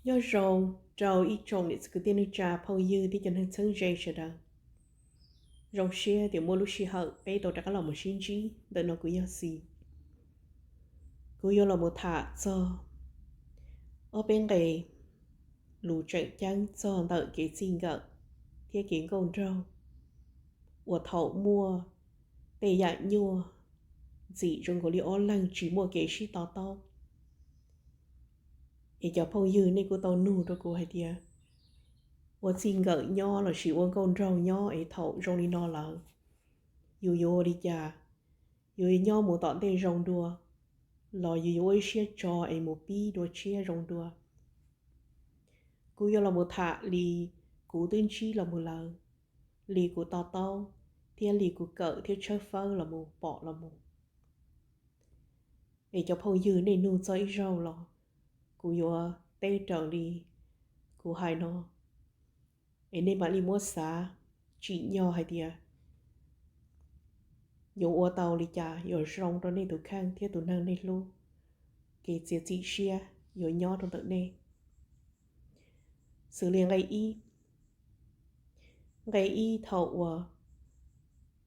Nyob zoo rau ib tsoom niam txiv kwv tij neej tsa phooj ywg thiab cov neeg txheeb ze sawv daws. Zoo siab tias muaj lub sij hawm peb tau rov qab los mus sib ntsib ntawm no kuv yog Xis. Kuv yuav los mus tham txog ob peb nqe lus tseem ceeb txog ntawm kev txij nkawm thiab kev nkauj nraug uas thaum muaj tej yam nyuaj ntxim zoo nkaus li ob leeg tsis muaj kev sib to taub. Es cov phooj ywg nej kuj tau nug rau kuv hais tias ua txij nkawm nyob lossis ua nkauj nraug nyob es thaum zoo li no lawm yus yuav ua li cas, yus nyob mus tom ntej zoo dua los yus yuav ua ib siab tso es mus pib dua tshiab zoo dua. Kuv yuav los mus tham li kuv twb ntsib los mus lawm, li kuv to taub thiab li kuv kawm thiab tshawb fawb los mus pom los mus. Es cov phooj ywg nej nug txog ib zaug los kuv yuav teb raws li kuv hais no, es nej mam li muab xav tsim nyog hais tias yuav ua tau li cas yuav zoo rau nej tus kheej thiab tus neeg nej hlub, kev txiav txim siab yuav nyob rau ntawm nej. Xws li nqe ib, nqe ib thaum uas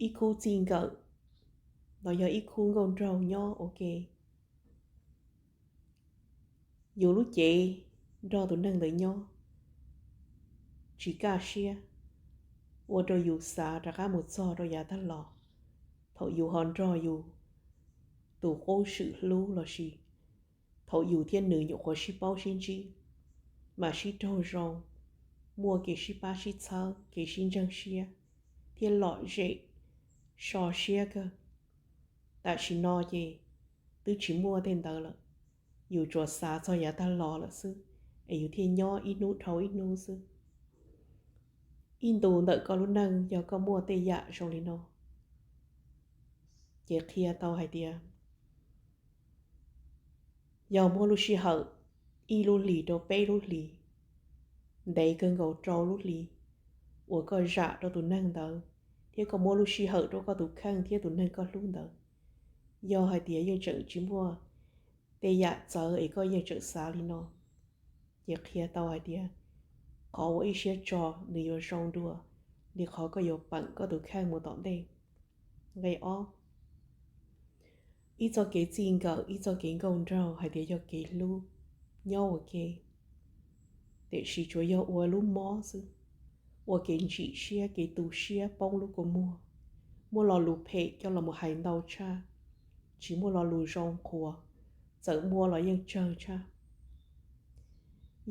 ib khub txij nkawm los yog ib khub nkauj nraug nyob ua ke, yus lub cev nrog tus neeg ntawd nyob tsis kaj siab, ua rau yus xav rov qab mus txog rau yav tag los, thaum yus ho nrog yus tus qub swm hlub lossis thaum yus thiab nws nyuam qhuav sib paub sib ntsib, mas sib raug zoo, muaj kev sib pab sib txhawb, kev sib ntseeg siab, thiab lom zem so siab kawg. Tam sim no ces twb tsis muaj tej ntawd lawm, yus tsuas xav txog yav tag los lawm xwb, es yus thiaj nyob ib hnub dhau ib hnub xwb. Ib ntus ntawm koj lub neej yog koj muaj tej yam zoo li no, ces qhia tau hais tias yog muaj lub sij hawm ib lub hlis rau peb lub hlis, ntev kawg nkaus rau lub hlis uas koj zam rau tus neeg ntawd, thiab koj muab lub sij hawm rau koj tus kheej thiab tus neeg koj hlub ntawd, yog hais tias yeej tseem tsis muaj tej yam txawv es koj yeej tseem xav li no, ces qhia tau hais tias qhov ua ib siab tso nws yuav zoo dua li qhov koj yuav peem koj tus kheej mus tom ntej. Nqe ob, ib txoj kev txij nkawm, ib txoj kev nkauj nraug hais tias yog kev hlub nyob ua ke, tiam sis tsuas yog ua lub mob xwb, ua kev ntsim siab, kev tu siab, poob lub kua muag, muaj lo lus phem coj los mus hais ntau tshaj, tsis muaj lo lus zoo qhuas, txawm muaj los yeej tsawg tshaj.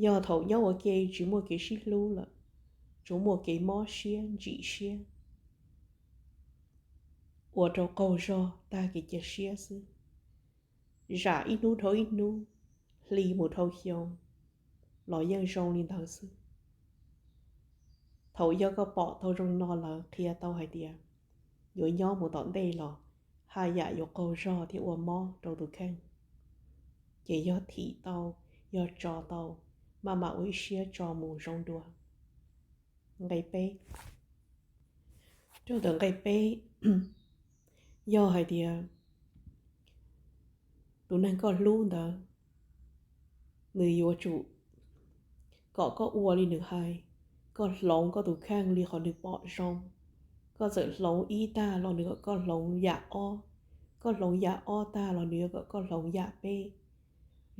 Yog thaum nyob ua ke tsis muaj kev sib hlub lawm, tsuas muaj kev mob siab ntsim siab, ua rau qaug zog tag kev cia siab xwb. Zam ib hnub dhau ib hnub, hli mus dhau xyoo los yeej zoo li ntawd xwb. Thaum yog koj pom tau zoo no lawm qhia tau hais tias yuav nyob mus tom ntej los haj yam yuav qaug zog thiab ua mob rau tus kheej. Ces yog thim tau, yog tso tau, maj mam ua ib siab tso mus zoo dua. Nqe peb, rau ntawm nqe peb, yog hais tias tus neeg koj hlub ntawd, nws yuav tsum kom koj ua li nws hais, koj hloov koj tus kheej li qhov nws pom zoo. Koj txawm hloov ib tag los nws kom koj hloov yam ob, koj hloov yam ob tag los nws yuav kom koj hloov yam peb.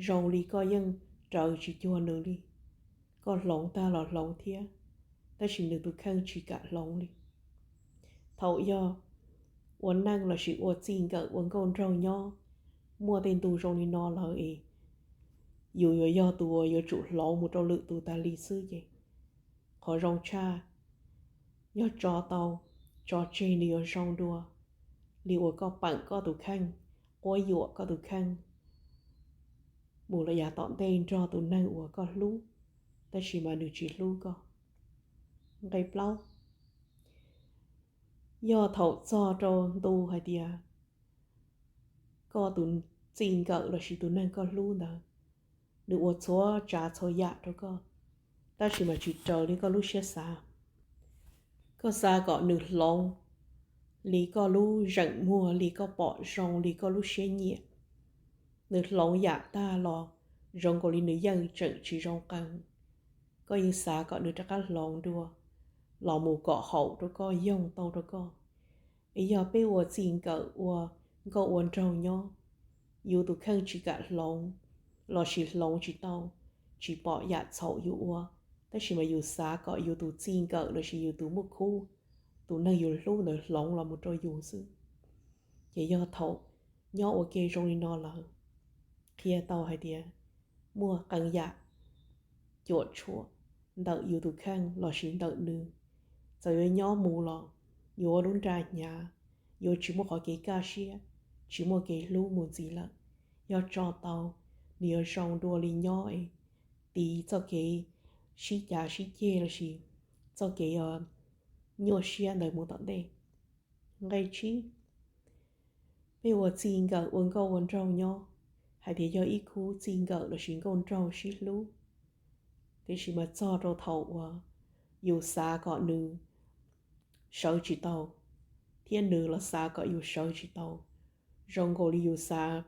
Zoo li koj yeej raws tsis cuag nws li. Koj hloov tag los hloov thiab, tab sis nws tus kheej tsis kam hloov li. Thaum yog ua neej lossis ua txij nkawm ua nkauj nraug nyob muaj tej ntu zoo li no lawm es yus yuav yog tus uas yuav tsum hloov mus rau lwm tus tas li xwb ces qhov zoo tshaj yog tso tau, tso tseg nws yuav zoo dua li uas koj peem koj tus kheej, quab yuam koj tus kheej mus los yav tom ntej nrog tus neeg uas koj hlub, tab sis mas nws tsis hlub koj. Nqe plaub, yog thaum txog rau ntu hais tias koj tus txij nkawm lossis tus neeg koj hlub ntawd, nws ua txhua tsav txhua yam rau koj, tab sis mas tsis raws li koj lub siab xav. Koj xav kom nws hloov li koj lub zeem muag, li koj pom zoo, li koj lub siab nyiam. Nws hloov yam tag los zoo nkaus li nws yeej tseem tsis zoo qee. Koj yeej xav kom nws rov qab hloov dua los mus kom haum rau koj, yoog tau rau koj. Es yog peb ua txij nkawm ua nkauj ua nraug nyob, yus tus kheej tsis kam hloov, lossis hloov tsis tau, tsis pom yam txhaum yus ua, tab sis mas yus xav kom yus tus txij nkawm lossis yus tus muaj khub, tus neeg yus hlub ntawd hloov los mus rau yus xwb. Ces yog thaum nyob ua ke zoo li no lawm, qhia tau hais tias muaj qee yam cuam tshuam ntawm yus tus kheej lossis ntawm nws. Txawm yuav nyob mus los yuav ua lub nra hnyav, yuav tsis muaj qhov kev kaj siab, tsis muaj kev hlub mus ntxiv lawm. Yog tso tau, nws yuav zoo dua li nyob es tiv txoj kev sib cav sib ceg lossis txoj kev nyuaj siab ntawd mus tom ntej. Nqe tsib, peb ua txij nkawm ua nkauj ua nraug nyob, hais tias yog ib khub txij nkawm lossis nkauj nraug sib hlub, tiam sis mas txog rau thaum uas yus xav kom nws sawv tsis tau, thiab nws los xav kom yus sawv tsis tau, zoo nkaus li yus xav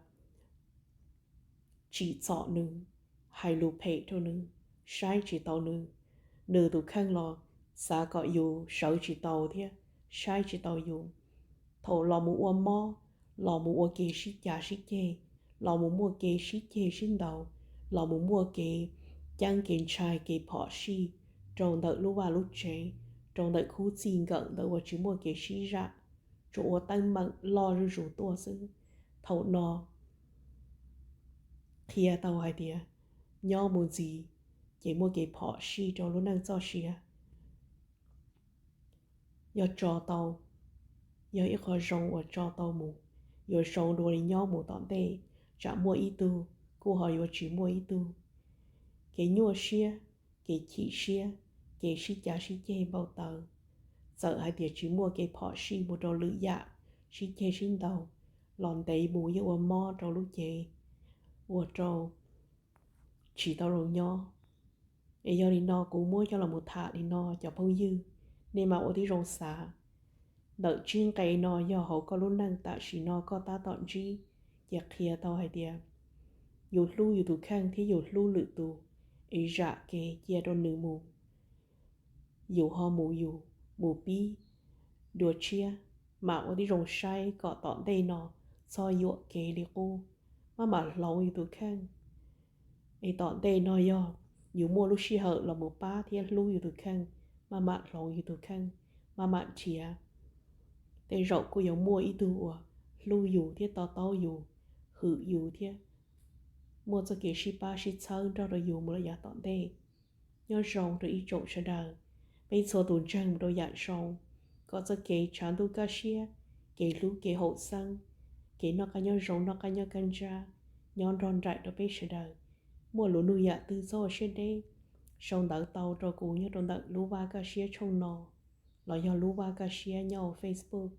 tsim txom nws, hais lus phem rau nws, saib tsis taus nws. Nws tus kheej los xav kom yus sawv tsis tau thiab saib tsis taus yus. Thaum los mus ua mob, los mus ua kev sib cav sib ceg, los mus muaj kev sib ceg sib ntaus, los mus muaj kev ceeb kev ntshai kev phom sij rau ntawm lub vaj lub tsev, rau ntawm khub txij nkawm ntawd uas tsis muaj kev sib zam, tsuas ua teeb meem loj zuj zus tuaj xwb. Thaum no qhia tau hais tias nyob mus ntxiv ces muaj kev phom sij rau lub neej txoj sia. Yog tso tau, yog ib qho zoo uas tso tau mus, yuav zoo dua li nyob mus tom ntej, tsam muaj ib tug kuj ho yuav tsis muaj ib tug. Kev nyuaj siab, kev chim siab, kev sib cav sib ceg npau taws, txawm hais tias tsis muaj kev phom sij mus rau lwm yam sib ceg sib ntaus, los ntev mus yeej ua mob rau lub cev, ua rau tsis tau zoo nyob. Es yog li no kuv muab coj los mus tham li no cov phooj ywg, nej mam ua tib zoo xav. Ntawm tsib nqe no yog hauv koj lub neej tam sim no koj tab tom ntsib, ces qhia tau hais tias yus hlub yus tus kheej thiab yus hlub lwm tus, es zam kev cia rau nws mus, yus ho mus yus, mus pib dua tshiab. Mam ua tib zoo saib kom tom ntej no txhob yuam kev li qub, maj mam hloov yus tus kheej. Es tom ntej no yog yus muaj lub sij hawm los mus pab thiab hlub yus tus kheej, maj mam hloov yus tus kheej, maj mam nrhiav. Tej zaum kuj yuav muaj ib tug uas hlub yus thiab to taub yus, hwm yus thiab muaj txoj kev sib pab sib txhawb nrog rau yus mus lawm yav tom ntej. Nyob zoo rau ib tsoom sawv daws, peb txhua tus ntseeg mus rau yam zoo, kom txoj kev tshav ntuj kaj siab, kev hlub kev haum xeeb, kev noj qab nyob zoo noj qab nyob kaj ntsab, nyob nrog nraim rau peb sawv daws. Muaj lus nug yam twg txhob ua siab deb, sau ntawv tau rau kuv nyob rau ntawm lub vaj kaj siab tshooj no, los yog lub vaj kaj siab nyob hauv Facebook.